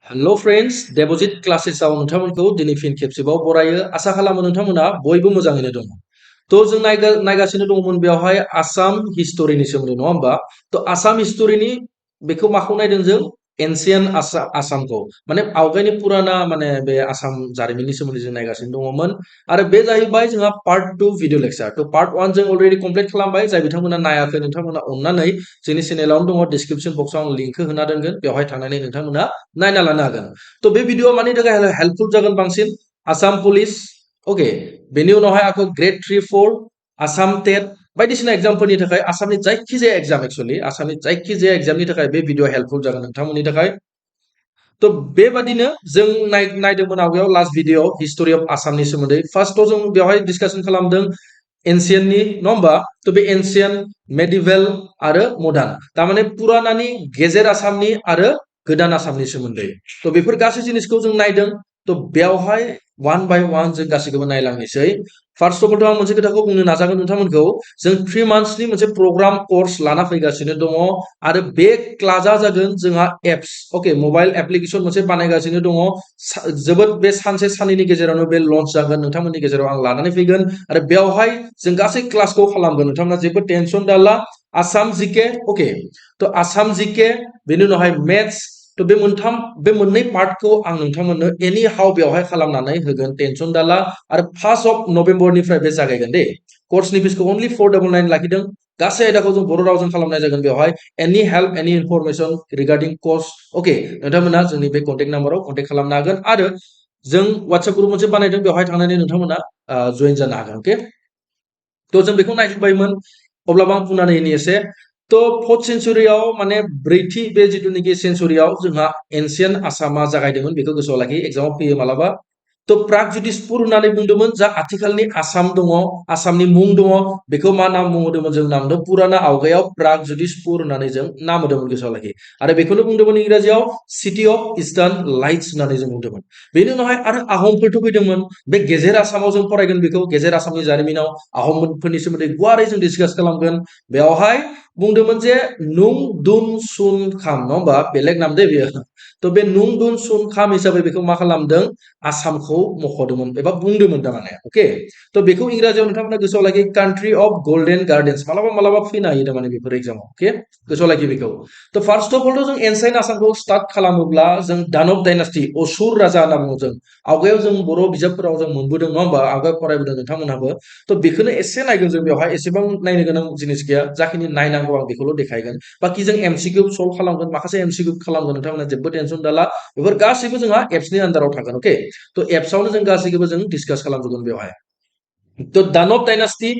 हेल' friends डेप'जिट क्लासेसआव नोंथांमोनखौ दिनै फिन खेबसेबाव बरायो आसा खालामो नोंथांमोना बयबो मोजाङैनो दङ थ' जों नायगासिनो दङमोन बेवहाय आसाम हिस्ट'रिनि सोमोन्दै नङा होमबा थ' आसाम हिस्ट'रिनि बेखौ माखौ नायदों जों एनसियेन्ट आसामखौ माने आवगायनि पुराना माने बे आसाम जारिमिननि सोमोन्दै जों नायगासिनो दङमोन आरो बे जाहैबाय जोंहा पार्ट 2 भिडिअ लेक्चार थ' पार्ट 1 जों अलरेडि कमप्लिट खालामबाय जाय बिथांमोना नायाखै नोंथांमोना अननानै जोंनि चेनेलावनो दङ डिसक्रिपशन बक्सआव आं लिंकखौ होना दोनगोन बेवहाय थांनानै नोंथांमोना नायना लानो हागोन थ' बे भिडिअ मानि थाखाय हेल्पफुल जागोन बांसिन आसाम पुलिस ओके बेनि उनावहाय आखौ ग्रेड 3-4 आसाम टेट बायदिसिना एग्जामफोरनि थाखाय आसामनि जायखिजाया एग्जाम एक्चुअली आसामनि जायखिजाया एग्जामनि थाखाय बे भिडिअ हेल्पफुल जागोन नोंथांमोननि थाखाय थ' बेबादिनो जों नायदोंमोन आवगायाव लास्ट भिडिअ हिस्टरि अफ आसामनि सोमोन्दै फार्स्टआव जों बेवहाय डिसकासन खालामदों एनसियेन्टनि नङा होमबा थ' बे एनसियेन्ट मेडिभेल आरो मडार्न थारमाने पुरानानि गेजेर आसामनि आरो गोदान आसामनि सोमोन्दै थ' बेफोर गासै जिनिसखौ जों नायदों थ' बेवहाय वान बाय वान जों गासैखौबो नायलांनोसै फार्स्ट अफ अल आं मोनसे खोथाखौ बुंनो नाजागोन नोंथांमोनखौ जों 3 मान्थसनि मोनसे प्रग्राम कर्स लाना फैगासिनो दङ आरो बे क्लासा जागोन जोंहा एप्स ओके मबाइल एप्लिकेसन मोनसे बानायगासिनो दङ जोबोद बे सानसे साननैनि गेजेरावनो बे लन्च जागोन नोंथांमोननि गेजेराव आं लानानै फैगोन आरो बेवहाय जों गासै क्लासखौ खालामगोन नोंथांमोना जेबो टेनसन दाला आसाम जिके ओके थ' आसाम जिके बेनि उनावहाय मेथ्स थ' बे मोननै पार्टखौ आं नोंथांमोननो एनि हाउ बेवहाय खालामनानै होगोन टेनसन दाला आरो 1 नभेम्बरनिफ्राय बे जागायगोन दे कर्सनि फिसखौ अनलि 499 लाखिदों गासै आयदाखौ जों बर' रावजों खालामनाय जागोन बेवहाय एनि हेल्प एनि इनफरमेसन रिगार्डिं कर्स ओके नोंथांमोना जोंनि बे कन्टेक्ट नाम्बाराव कन्टेक्ट खालामनो हागोन आरो जों WhatsApp ग्रुप मोनसे बानायदों बेवहाय थांनानै नोंथांमोना जइन जानो हागोन ओके थ' जों बेखौ नायजोब्बायमोन अब्लाबो आं बुंनानै होनि एसे थ' 4th सेन्चुरियाव माने ब्रैथि बे जिथुनिखि सेन्चुरियाव जोंहा एनसियेन्ट आसामा जागायदोंमोन बेखौ गोसोआव लाखि एग्जामाव फैयो मालाबा थ' प्रागज्योतिसपुर होननानै बुंदोंमोन जा आथिखालनि आसाम दङ आसामनि मुं दङ बेखौ मा नाम बुंदोंमोन जों नाम पुराना आवगायाव प्रागज्योतिसपुर होननानै जों नाम होदोंमोन गोसोआव लाखि आरो बेखौनो बुंदोंमोन इंराजियाव सिटि अफ इस्टार्न लाइट्स होननानै जों बुंदोंमोन बेनि उनावहाय आरो आहमफोरथ' फैदोंमोन बे गेजेर आसामाव जों फरायगोन बेखौ गेजेर आसामनि जारिमिनाव आहमफोरनि सोमोन्दै गुवारै जों डिसकास खालामगोन बेवहाय बुंदोंमोन जे नुं दुन सुन खाम नङा होमबा बेलेग नाम दे बेयो थ' बे नुं दुन सुन खाम हिसाबै बेखौ मा खालामदों आसामखौ मख'दोंमोन एबा बुंदोंमोन थारमाने अके थ' बेखौ इंराजियाव नोंथांमोना गोसोआव लाखि कान्ट्रि अफ गल्डेन गार्डेन्स मालाबा फैनो हायो थारमाने बेफोर एग्जामाव अके गोसोआव लाखि बेखौ थ' फार्स्ट अफ अलथ' जों एनसाइन्ट आसामखौ स्टार्ट खालामोब्ला जों दानब डाइनास्टि असुर राजा होनना बुङो जों आवगायाव जों बर' बिजाबफोराव जों मोनबोदों नङा होमबा आवगायाव फरायबोदों नोंथांमोनहाबो थ' बेखौनो एसे नायगोन जों बेवहाय एसेबां नायनो गोनां जिनिस गैया जाखिनि नायनांगौ आं बेखौल' देखायगोन बाखि जों एमसिकिउ सल्भ खालामगोन माखासे एमसिकिउ खालामगोन नोंथांमोना जेबो टेनसन दाला बेफोर गासैबो जोंहा एप्सनि आन्दाराव थागोन अके थ' एप्सआवनो जों गासैखौबो जों डिसकास खालामजोबगोन बेवहाय थ' दानब डाइनास्टि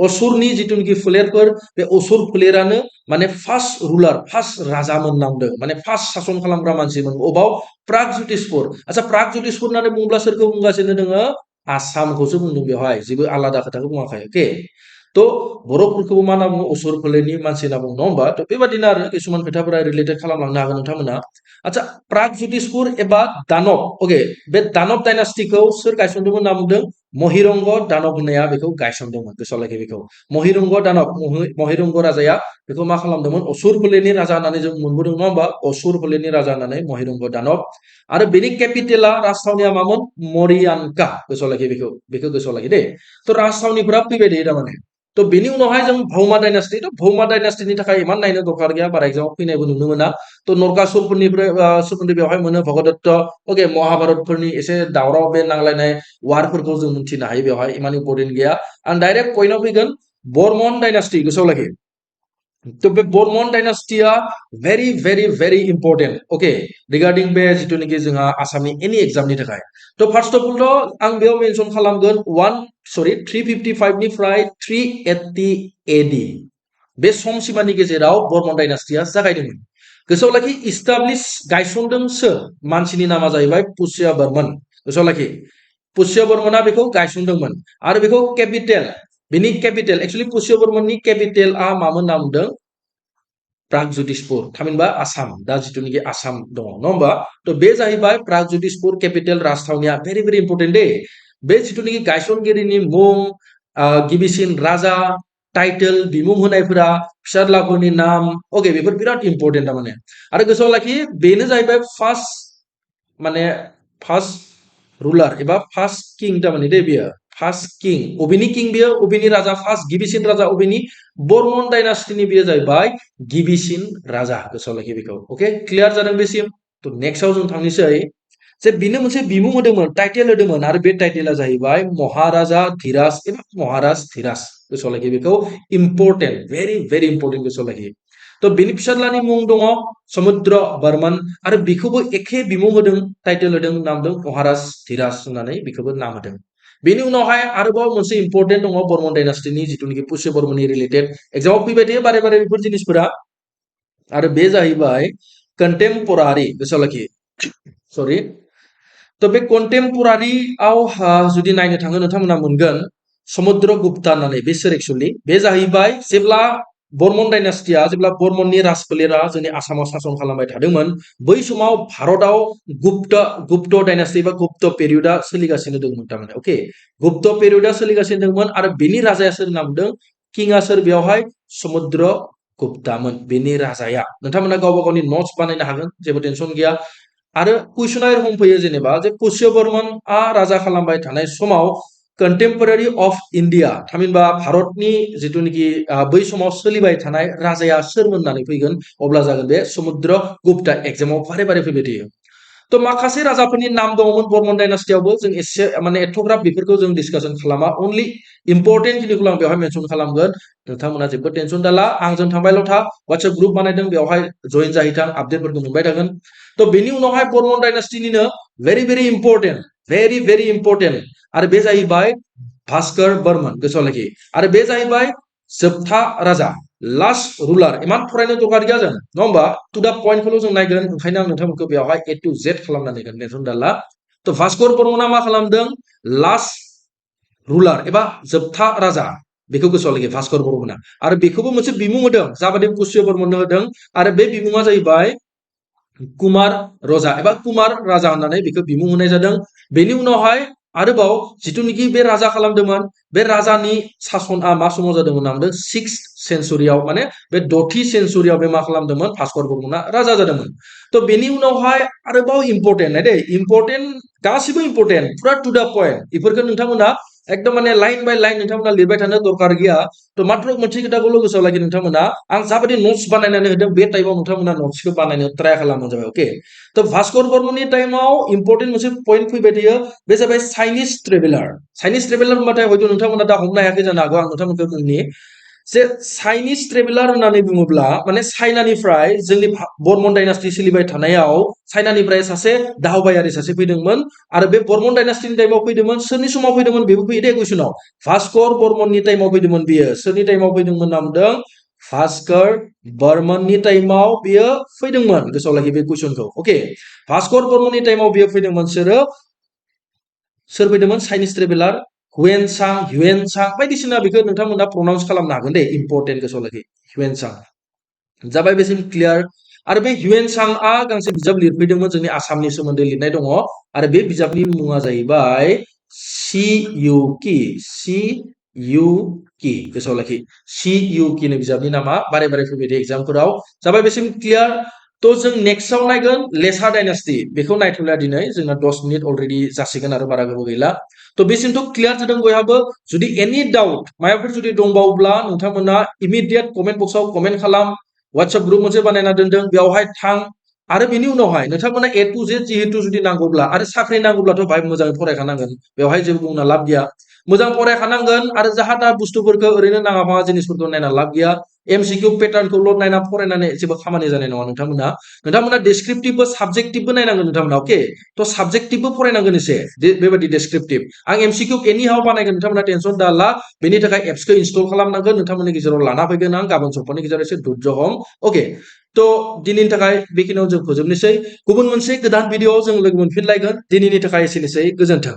असुरनि जिथुनिखि फोलेरफोर बे असुर फोलेरानो माने फार्स्ट रुलार फार्स्ट राजामोन नामदों माने फार्स्ट सासन खालामग्रा मानसिमोन अबाव प्रागज्योतिसपुर आচ্ছা प्रागज्योतिसपुर होननानै बुङोब्ला सोरखौ बुंगासिनो दोङो आसामखौसो बुंदों बेवहाय जेबो आलादा खोथाखौ बुङाखै अके थ' बर'फोरखौबो मा होनना बुङो असुर फोलेरनि मानसि होनना बुङो नङा होमबा थ' बेबादिनो आरो किसुमान खोथाफोरा रिलेटेड खालामलांनो हागोन नोंथांमोना आচ্ছা प्रागज्योतिसपुर एबा दानब अके बे दानब डाइनास्टिखौ सोर गायसनदोंमोन होनना बुंदों महिरंग दानब होननाया बेखौ गायसनदोंमोन गोसोआव लाखि बेखौ महिरंग दानब महिरंग राजाया बेखौ मा खालामदोंमोन असुर फोलेरनि राजा होननानै जों मोनबोदों नङा होमबा असुर फोलेरनि राजा होननानै महिरंग दानब आरो बेनि केपिटेला राजथावनिया मामोन मरियानका गोसोआव लाखि बेखौ गोसोआव लाखि दे थ' राजथावनिफोरा फैबाय थायो थारमाने थ' बेनि उनावहाय जों भौमा डाइनास्टि थ' भौमा डाइनास्टिनि थाखाय इमान नायनो दरकार गैया बारा एग्जामाव फैनायबो नुनो मोना थ' नरकासुरफोरनिफ्राय सोमोन्दै बेवहाय मोनो भगदत्त अके महाभारतफोरनि एसे दावराव बे नांलायनाय वारफोरखौ जों मिथिनो हायो बेवहाय इमान इम्परटेन्ट गैया आं डाइरेक्ट पइन्टआव फैगोन बर्मन डाइनास्टि गोसोआव लाखि थ' बे बर्मन डाइनास्टिया भेरि इम्परटेन्ट अके रिगार्डिं बे जिथुनिखि जोंहा आसामनि एनि एग्जामनि थाखाय थ' फार्स्ट अफ अलथ' आं बेयाव मेनसन खालामगोन 355 निफ्राय 380 एडि बे समसिमानि गेजेराव बर्मन डाइनास्टिया जागायदोंमोन गोसोआव लाखि इस्टाब्लिश गायसनदों सोर मानसिनि नामा जाहैबाय पुष्य बर्मन गोसोआव लाखि पुष्य बर्मना बेखौ गायसनदोंमोन आरो बेखौ केपिटेल बिनि केपिटेल एक्चुअली पुष्य बर्मननि केपिटेलआ मामोन होनना बुंदों प्रागज्योतिसपुर थामहिनबा आसाम दा जिथुनिखि आसाम दङ नङा होमबा थ' बे जाहैबाय प्रागज्योतिसपुर केपिटेल राजथावनिया भेरि इम्परटेन्ट दे बे जिथुनिखि गायसनगिरिनि मुं गिबिसिन राजा टाइटेल बिमुं होनायफोरा फिसाज्लाफोरनि नाम अके बेफोर बिराद इम्परटेन्ट थारमाने आरो गोसोआव लाखि बेनो जाहैबाय फार्स्ट माने फार्स्ट रुलार एबा फार्स्ट किं तारमाने दे बियो फार्स्ट किं अबेनि किं बियो अबेनि राजा फार्स्ट गिबिसिन राजा अबेनि बर्मन डाइनास्टिनि बियो जाहैबाय गिबिसिन राजा गोसोआव लाखि बेखौ अके क्लियार जादों बेसिम थ' नेक्स्टआव जों थांनोसै जे बिनो मोनसे बिमुं होदोंमोन टाइटेल होदोंमोन आरो बे टाइटेला जाहैबाय महाराजा धीराज एबा महाराज धीराज गोसोआव लाखि बेखौ इम्परटेन्ट भेरि भेरि इम्परटेन्ट गोसोआव लाखि थ' बिनि फिसाज्लानि मुं दङ समुद्र बर्मन आरो बिखौबो एखे बिमुं होदों टाइटेल होदों नाम होदों महाराज धीराज होननानै बिखौबो नाम होदों बेनि उनावहाय आरोबाव मोनसे इम्परटेन्ट दङ बर्मन डाइनास्टिनि जिथुनिखि पुष्य बर्मननि रिलेटेड एग्जामाव फैबाय थायो बारे बारे बेफोर जिनिसफोरा आरो बे जाहैबाय कन्टेम्परारि गोसोआव लाखि सरि थ' बे कन्टेम्परारिआव जुदि नायनो थाङो नोंथांमोना मोनगोन समुद्रगुप्ता होननानै बे सोर एक्सुवेलि बे जाहैबाय जेब्ला बर्मन डाइनास्टिया जेब्ला बर्मननि राजफोलेरा जोंनि आसामाव सासन खालामबाय थादोंमोन बै समाव भारतआव गुप्त डाइनास्टि बा गुप्त पेरियडआ सोलिगासिनो दंमोन थारमाने अके गुप्त पेरियडआ सोलिगासिनो दंमोन आरो बेनि राजाया सोर नाम दों किंआ सोर बेवहाय समुद्रगुप्तामोन बेनि राजाया नोंथांमोना गावबा गावनि नट्स बानायनो हागोन जेबो टेनसन गैया आरो कुइसना एरखम फैयो जेनेबा जे पुष्य बर्मनआ राजा खालामबाय थानाय समाव कन्टेम्परारि अफ इन्डिया थामहिनबा भारतनि जिथुनिखि बै समाव सोलिबाय थानाय राजाया सोरमोन होननानै फैगोन अब्ला जागोन बे समुद्रगुप्ता एग्जामाव बारे बारे फैबाय थायो थ' माखासे राजाफोरनि नाम दङमोन बर्मन डाइनास्टियावबो जों एसे माने एथ'ग्राफ बेफोरखौ जों डिसकासन खालामा अनलि इम्परटेन्ट खिनिखौल' आं बेवहाय मेनसन खालामगोन नोंथांमोना जेबो टेनसन दाला आंजों थांबायल' था वाट्सएप ग्रुप बानायदों बेवहाय जइन जाहैथां आपडेटफोरखौ मोनबाय थागोन थ' बेनि उनावहाय बर्मन डाइनास्टिनिनो very very important very very important आरो बे जाहैबाय भास्कर बर्मन गोसोआव लाखि आरो बे जाहैबाय जोबथा राजा लास्ट रुलार इमान फरायनो दरकार गैया जों नङा होमबा टु दा पइन्टखौल' जों नायगोन ओंखायनो आं नोंथांमोनखौ बेवहाय ए टु जेड खालामनानै होगोन टेनसन दाला थ' भास्कर बर्मना मा खालामदों लास्ट रुलार एबा जोबथा राजा बेखौ गोसोआव लाखि भास्कर बर्मना आरो बेखौबो मोनसे बिमुं होदों जाबादि पुष्य बर्मननो होदों आरो बे बिमुङा जाहैबाय कुमार रजा एबा कुमार राजा होननानै बेखौ बिमुं होनाय जादों बेनि उनावहाय आरोबाव जिथुनिखि बे राजा खालामदोंमोन बे राजानि सासनआ मा समाव जादोंमोन होनदों 6th सेन्चुरियाव माने बे 10थि सेन्चुरियाव बे मा खालामदोंमोन भास्कर बर्मना राजा जादोंमोन थ' बेनि उनावहाय आरोबाव इम्परटेन्ट दे इम्परटेन्ट गासिबो इम्परटेन्ट फुरा टु दा पइन्ट बेफोरखौ नोंथांमोना एकदम माने लाइन बाय लाइन नोंथांमोना लिरबाय थानो दरकार गैया थ' मात्र मोनसे खोथाखौल' गोसोआव लाखि नोंथांमोना आं जाबायदि नट्स बानायनानै होदों बे टाइमाव नोंथांमोना नट्सखौ बानायनो ट्राय खालामबानो जाबाय अके थ' भास्कर बर्मननि टाइमाव इम्परटेन्ट मोनसे पइन्ट फैबाय थायो बे जाबाय चाइनिस ट्रेभेलार होनबाथाय हयथ' नोंथांमोना दा हमनो हायाखै जानो हागौ आं नोंथांमोनखौ बुंनि जे चाइनिस ट्रेभेलार होननानै बुङोब्ला माने चाइनानिफ्राय जोंनि बर्मन डाइनास्टि सोलिबाय थानायाव चाइनानिफ्राय सासे दावबायारि सासे फैदोंमोन आरो बे बर्मन डाइनास्टिनि टाइमाव फैदोंमोन सोरनि समाव फैदोंमोन बेबो फैयो दे कुइसनाव भास्कर बर्मननि टाइमाव फैदोंमन बियो सोरनि टाइमाव फैदोंमोन नाम दों भास्कर बर्मननि टाइमाव बियो फैदोंमोन गोसोआव लाखि बे कुइसनखौ अके भास्कर बर्मननि टाइमाव बियो फैदोंमोन सोर फैदोंमोन चाइनिस ट्रेभेलार हुएनसां बायदिसिना बेखौ नोंथांमोना प्रनाउन्स खालामनो हागोन दे इम्परटेन्ट गोसोआव लाखि हुएनसां जाबाय बेसिम क्लियार आरो बे हुएनसांआ गांसे बिजाब लिरफैदोंमोन जोंनि आसामनि सोमोन्दै लिरनाय दङ आरो बे बिजाबनि मुङा जाहैबाय सि इउ कि गोसोआव लाखि सि इउ कि नि बिजाबनि नामा बारे बारे फैबाय थायो एग्जामफोराव जाबाय बेसिम क्लियार थ' जों नेक्स्टआव नायगोन लेसार डाइनास्टि बेखौ नायथ'ला दिनै जोंना 10 मिनिट अलरेडि जासिगोन आरो बारा गोबाव गैला थ' बेसिमथ' क्लियार जादों बयहाबो जुदि एनि डाउट माबाफोर जुदि दंबावोब्ला नोंथांमोना इमिडिएट कमेन्ट बक्सआव कमेन्ट खालाम वाट्सएप ग्रुप मोनसे बानायना दोनदों बेवहाय थां आरो बेनि उनावहाय नोंथांमोना ए टु जेड जिहेतु जुदि नांगौब्ला आरो साख्रि नांगौब्लाथ' भाइ मोजाङै फरायखानांगोन बेवहाय जेबो बुंना लाब गैया मोजां फरायखानांगोन आरो जाहा ता बुस्थुफोरखौ ओरैनो नाङा फाङा जिनिसफोरखौ नायना लाब गैया एमसिकिउ पेटार्नखौल' नायना फरायनानै जेबो खामानि जानाय नङा नोंथांमोना डेसक्रिप्टिभबो साबजेक्टिभबो नायनांगोन नोंथांमोना अके थ' साबजेक्टिभबो फरायनांगोन एसे बेबायदि डेसक्रिप्टिभ आं एमसिकिउ एनि हाव बानायगोन नोंथांमोना टेनसन दाला बेनि थाखाय एप्सखौ इनस्टल खालामनांगोन नोंथांमोननि गेजेराव लाना फैगोन आं गाबोन समफोरनि गेजेराव एसे धैर्य हम अके थ' दिनैनि थाखाय बेखिनियाव जों फोजोबनोसै गुबुन मोनसे गोदान भिडिअ जों लोगो मोनफिनलायगोन दिनैनि थाखाय एसेनोसै गोजोन्थों